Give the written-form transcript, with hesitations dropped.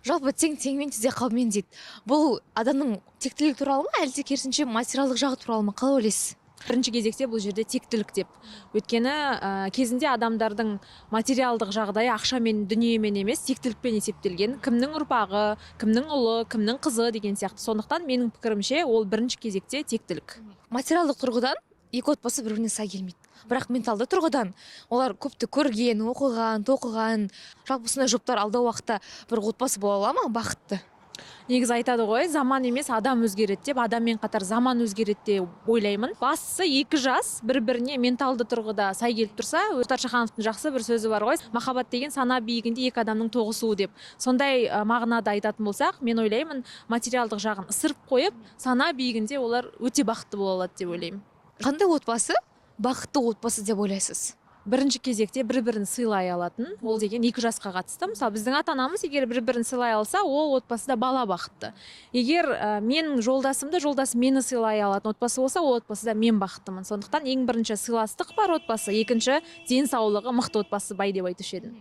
Жалпы тең теңмен, тізе қабымен дейді. Бұл адамның тектілігі туралы ма, әлде керісінше материалдық жағы туралы ма? Қалай ойлайсыз? Бірінші кезекте бұл жерде тектілік деп. Өйткені кезінде адамдардың материалдық жағдайы ақшамен, дүниемен емес, тектілікпен есептелген. Кімнің ұрпағы, кімнің ұлы, кімнің қызы деген сияқты. Сондықтан менің пікірімше, ол бірінші кезекте тектілік. Материалдық тұрғыдан екі отбасы бір біріне сай келмейді, бірақ менталды тұрғыдан олар көпті көрген, оқыған, тоқыған. Жалпы осындай жұптар алдағы уақытта бір отбасы бола ала ма бақытты? Негізі айтады ғой, заман емес, адам өзгереді деп. Адаммен қатар заман өзгереді деп ойлаймын. Бастысы, екі жас бір біріне менталды тұрғыда сай келіп тұрса. Мұхтар Шахановтың жақсы бір сөзі бар ғой: «Махаббат деген сана биігінде екі адамның тоғысуы» деп. Сондай мағынада айтатын болсақ, мен ойлаймын, материалдық жағын ысырып қойып, сана биігінде олар өте бақытты бола алады деп ойлаймын. Қандай отбасы бақытты отбасы деп ойлайсыз? Бірінші кезекте бір бірін сыйлай алатын. Ол деген екі жасқа қатысты. Мысалы, біздің ата анамыз егер бір бірін сыйлай алса, ол отбасыда бала бақытты. Егер менің жолдасымды, жолдасым мені сыйлай алатын отбасы болса, ол отбасыда мен бақыттымын. Сондықтан ең бірінші сыйластық бар отбасы, екінші денсаулығы мықты отбасы бай деп айтушы едім.